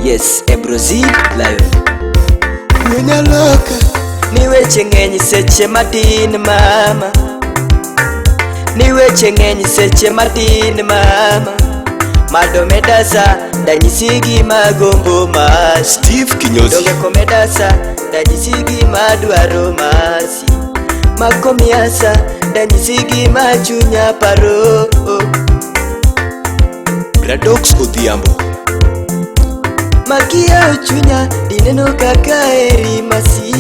Yes, Ebrozi Lion. Wuonyaloka Ni weche ng'eny seche matin mama. Ni weche ng'eny seche matin mama. Mado medasa danyisi gima gombo masi. Steve Kinyozi. Donge komedasa danyisi gima dwaro masi. Makomiasa danyisi gima chunya paro. Bradox Odhiambo. Makia chunya dineno kaka eri masi.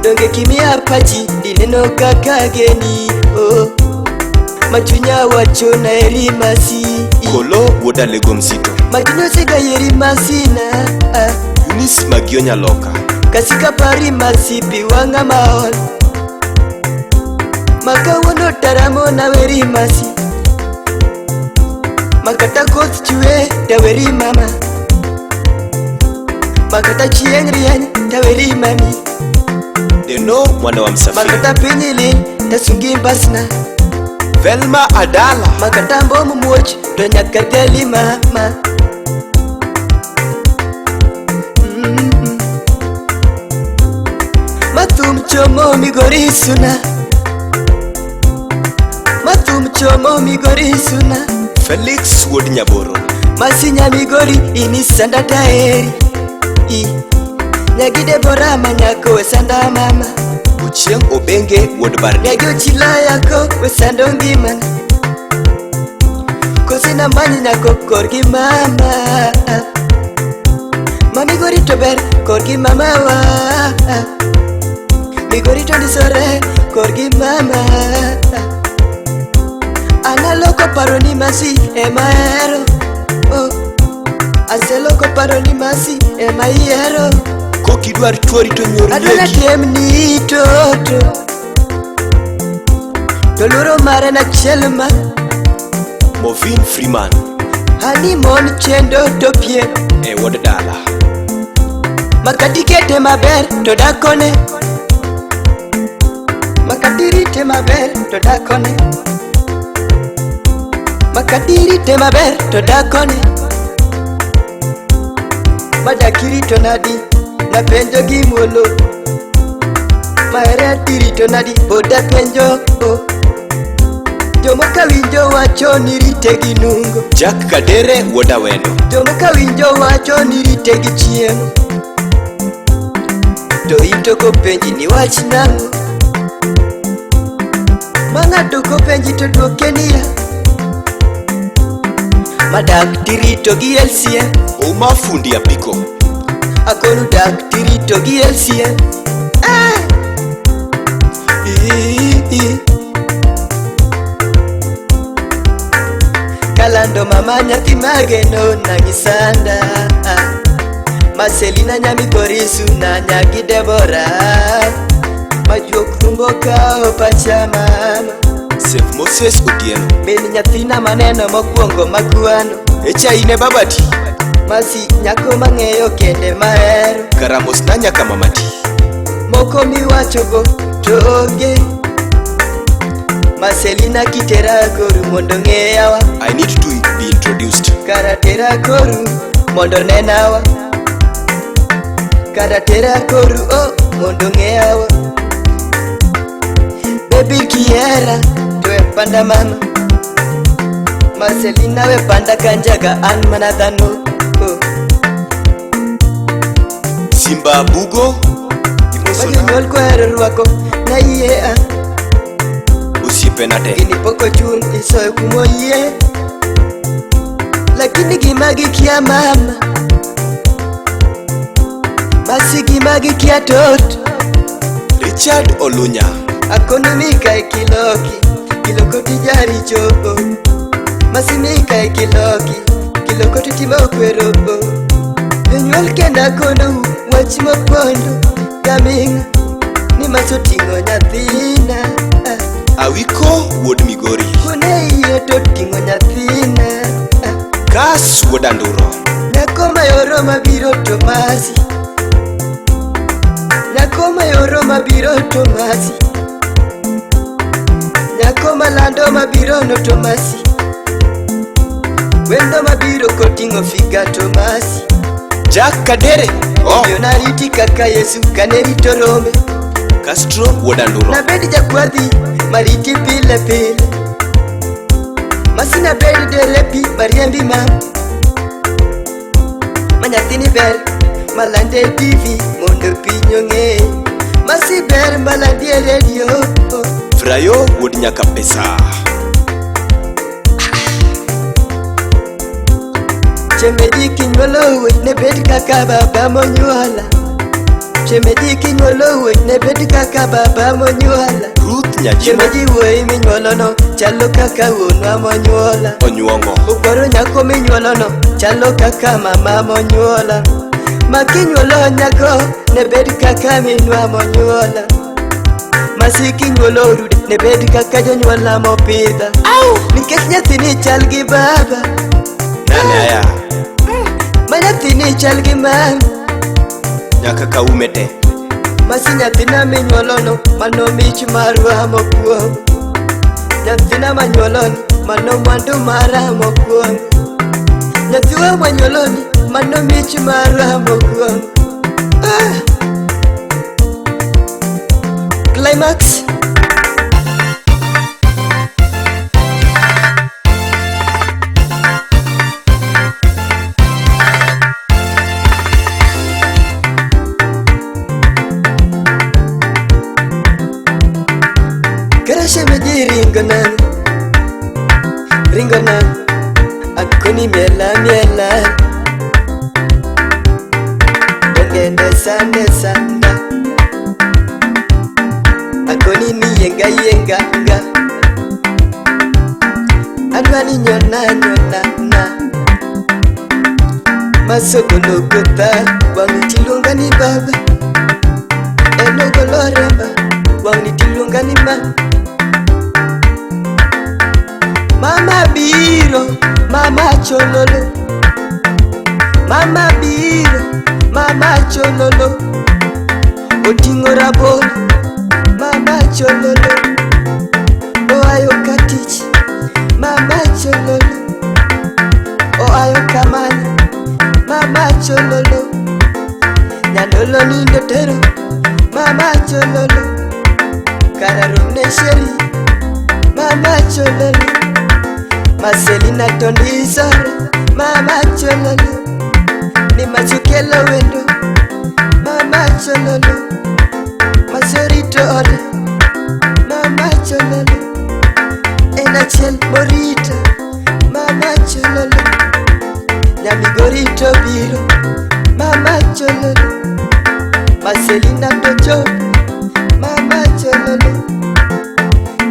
Donge kimia pachi dineno kaka geni oh. Machunya wacho na eri masi. Kolo wuod Alego Msito. Machunya osega yeri masina ah. Eunice Magio Nyaloka. Kasika pari masi pi wang'a maol. Makawuono taramo na weri masi. Makata koth chwe taweri mama. Makata chieng' rieny taweri mami. Deno mwana wa Msafiri. Makata piny lil tasungi mbasna. Velma Adala. Makata mbom muoch to nyaka gali mama. Mm. Mathum chomo Migori suna. Mathum chomo Migori suna. Felix wuod Nyaboro. Masinya Migori inisanda taeri. I. Nyagi Debora manyako wesanda mama. Ochieng Obenge wuod Bardi. Nyagi ochila yako wesando ngimana. Kose namanyi nyako korgi mama. Ma Migori to ber korgi mama wa. Migori to ndisore korgi mama. Analoko paro ni masi ema hero. Oh. Aseloko paro ni masi ema ihero. Kokidwar chuori to nyor Adwa lieki. natem ni toto. To luoro mare nachiel ma. Movin Freeman. Honeymoon chendo to piem. E wuod dala. Makati kete maber to dakone. Makati rite maber to dakone. Makati rite maber to dakone. Madakirito nadi napenjo gi muolo. Mahere tirito nadi pod apenjo oh. Jomoko winjo wacho ni rite gi nungo. Jack Kadere wuod Awendo. Jomoko winjo wacho ni rite gi chiemo. To in to kopenji ni wach nang'o? Ma ng'ato kopenji to dwoke niya. Madak tirito gi LCM. Ouma fundi apiko. Akonu dak tirito gi LCM. Ah! I. Kalando mama nyathi mageno nangisanda. Marcelina nyamigorisu na nyagi Debora. Majuok thumbo kao pacha mama. Save Moses Otieno. Min nyathina maneno mokwongo makwano. Echai ne babati. Masi nyako mang'eyo kende mahero. Karamos na nyaka mamati. Moko miwachogo to onge. Marcelina kitera koru mondo ng'eyawa. I need to be introduced. Kara tera koru mondo nenawa. Kara tera koru oh mondo ng'eyawa. Baby kiera to e panda mama. Marcelina we panda kanjaga an mana dhano. Oh. Simba Bugo. Imosona. Majonyuol kohero rwako nayie a. Osiepena te. Gini pok ochun isoyo kumoyie. Lakini gima gikia mama. Basi gima gikia toto. Richard Olunya. Akono mika e kiloki. Kiloko tijaricho. Masi mika e kiloki. Kiloko titimo kwero. Jonyuol kenda akono wach mopondo. Gaming'a ni masoting'o nyathina. Awiko wuod Migori. Kone iye to ting'o nyathina. Kas wuod Anduro. Nyako mayoro mabiro to masi. Nyako mayoro mabiro to masi. Nyako malando mabiro no to masi. Wendo mabiro koting'o figa to masi. Jack Kadere. Oh. Omiyo nariti kaka Yesu kane rito rombe. Castro wuod Anduro. Nabed jakwadhi mariti pile pile. Masi nabed derepi mariembi ma. Ma nyathini ber malande TV mondo piny ong'e. Masi ber malandi e redio. Frayo wuod Nyakapesa. Shemeji kinyuolo wuoch ne bed kaka baba monyuola. Shemeji kinyuolo wuoch ne bed kaka baba monyuola. Ruth Nyajima. Shemeji wuoyi minyuolono chalo kaka wuonwa monyuola. Onyuongo. Okwaro nyako minyuolono chalo kaka mama monyuola. Ma kinyuolo nyako ne bed kaka minwa monyuola. Masi kinyuolo orude ne bed kaka jonyuola mopidha. Nikech nyathini chal gi baba. Nane aya. Ma nyathini chal gi mama. Nyaka kaume te. Masi nyathina minyuolono mano mich marwa mokwongo. Nyathina manyuoloni mano mwandu mara mokwongo. Nyathiwa manyuoloni mano mich mara mokwongo. Ah! Climax. Kara shemeji ringo nang, ringo nang, akoni miela miela. Donge ndesa ndesa nga, akoni ni yenga yenga nga. Adwani nyona nyona na, masogolo kotha wang'i tiluonga ni baba. Enogolo remba wang'ni tiluonga ni ma. Mama biro, mama chololo. Mama biro, mama chololo. Oting'o rabolo, mama chololo. Oayo katich, mama chololo. Oayo kamanya, mama chololo. Nyandolo nindo tero, mama chololo. Kara romne sheri, mama chololo. Marcelina tondisore, mama chololo. Ni machukelo wendo, mama chololo. Masorito ode, mama chololo. En achiel morita, mama chololo. Nyamigorito biro, mama chololo. Marcelina to chopo, mama chololo.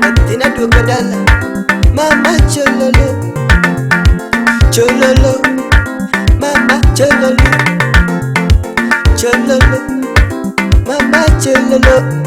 Nyathina duogo dala, mama chololo. Chololo, mama chololo. Chololo, mama chololo.